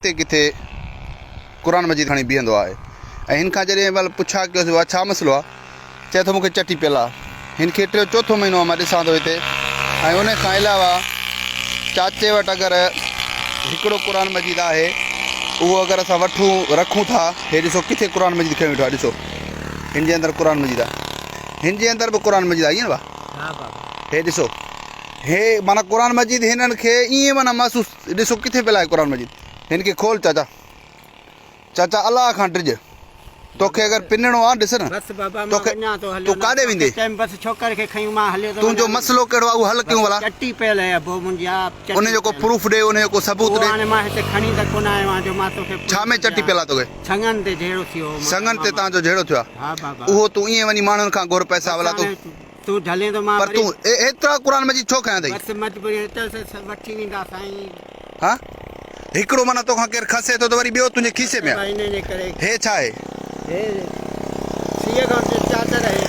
ڪٿي ڪٿي قرآن مجيد کڻي بيهندو آهي ۽ هن کان جڏهن مهل پڇا ڪيوسين بابا ڇا مسئلو آهي چئي ٿو مونکي چٽي پيل آهي هن کي ٽيو چوٿون مهينو آهي مان ڏسان ٿو هتي ۽ ان کان علاوه چاچي وٽ اگر هڪڙو قرآن مجيد آهي اهو اگر اسان وٺون رکون ٿا هي ڏسو ڪٿي قرآن مجيد کنيو ويٺو آهي ڏسو هن جي اندر قرآن مجيد آهي هن جي اندر به قرآن مجيد آهي ائين نه بابا هي ڏسو هي معنيٰ قرآن مجيد هنن کي ائين معنيٰ محسوس ڏسو ڪٿي پيل آهي قرآن مجيد هن کي کول چاچا چاچا الله کان ڊڄ توکي اگر پنڻو آ ڏس نه بس بابا مان توکي وڃان ٿو هليو تون ڪاڏي ويندي چيم بس ڇوڪر کي کنيون مان هليو ٿو تنهنجو وڃان مسئلو ڪهڙو آ اهو حل ڪيون ڀلا چٽي پيل آهي ابو منهنجي آ چٽي ان جو ڪو پروف ڏي ان جو ڪو ثبوت اهو ڏي هاڻي مان هتي کڻي ته ڪونه آيو آهيان جو مان توکي ڇا ۾ چٽي پيل آ توکي سڱن تي جهيڙو ٿيو هو سڱن تي تان جو جهيڙو ٿيو آ ها بابا اهو تون ائين وڃي ماڻهن کان گهر پئسا ڀلا تون تون جهلين ٿو مان پر تون ايترا قرآن مجيد ڇو کنيا اٿئي؟ بس مجبوري هتي سي وٺي ويندا سائين. ها هڪڙو معنيٰ توکان ڪير کسي ٿو ته وري ٻيو تنهنجي کيسي ۾ آ. هي ڇا آهي؟ هي سيء کان چادر آهي.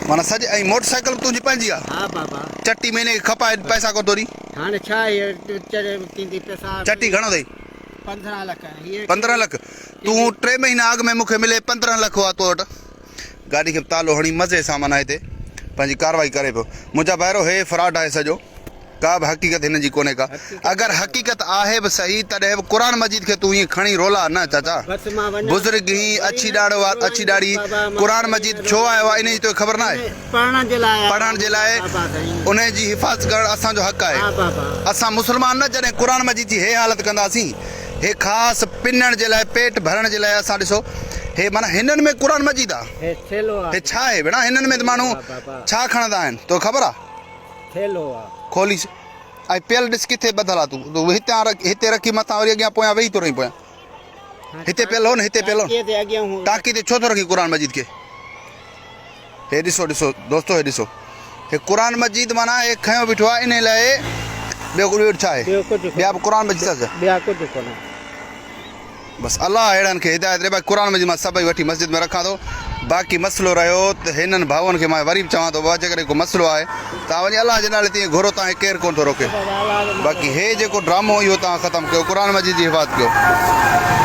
معنيٰ سڄ ۽ موٽر سائيڪل به تنهنجي پنهنجي آ. ها بابا. چٽي مهيني کي کپائي پئسا ڪونه ٿو ڏين. هاڻي ڇا هي ٿيندي پئسا. چٽي گهڻو اٿئي؟ 15 لک. 15 لک تون ٽي مهينا اڳ ۾ مون کي ملي 15 لک هئا تو وٽ. گاڏي کي به تالو هڻي مزي سان معنيٰ هتي پنهنجي ڪارروائي ڪري پيو. منهنجا ڀائرو هي فراڊ آهي سڄو ڪا به حقيقت هن جي ڪونهي ڪا اگر حقيقت آهي به صحيح تڏهن به قرآن مجيد کي تون ائين کڻي رولا نه چاچا بزرگ هين اڇي ڏاڙهه وار اڇي ڏاڙهي قرآن مجيد ڇو آيو آهي انهي جي توکي خبر نه آهي پڙهڻ جي لاء انهي جي حفاظت ڪرڻ اسان جو حق آهي اسان مسلمان نه جڏهن قرآن مجيد جي هي حالت ڪنداسين هي خاص پنڻ جي لاء پيٽ ڀرڻ جي لاء اسان ڏسو هي معنيٰ هنن ۾ قرآن مجيد آ هي ٿيلهو آ هي ڇا آهي ڀيڻا هنن ۾ ته ماڻهو ڇا کڻندا آهن توکي خبر آ ٿيلهو آ کولي ۽ پيل ڏس ڪٿي ٻڌل آ تون تون هتان رک هتي رکي مٿان وري اڳيان پويان ويهي ٿو رهين پويان هتي پيل هو نه هتي پيل هو ٽاڪي تي ڇو ٿو رکين قرآن مجيد کي هي ڏسو ڏسو دوستو هي ڏسو هي قرآن مجيد معنيٰ هي کنيو بيٺو آهي انهي لاء ٻيو ٻيو ڇا آهي ٻيو ڪجهه ٻيا به قرآن مجيد اٿس ٻيا ڪجهه ڪونه بس الله اهڙن کي هدايت ڏي باقي قرآن مجيد مان سڀئي وٺي مسجد ۾ رکان ٿو باقي مسئلو رهيو ته هنن ڀائن کي مان وري به چوان ٿو بابا جيڪڏهن ڪو مسئلو آهي تان وڃي الله جي نالي تي گهرو تان کي ڪير ڪونه ٿو روڪي باقي هي جيڪو ڊرامو اهو تان ختم ڪيو قرآن مجيد جي حفاظت ڪيو.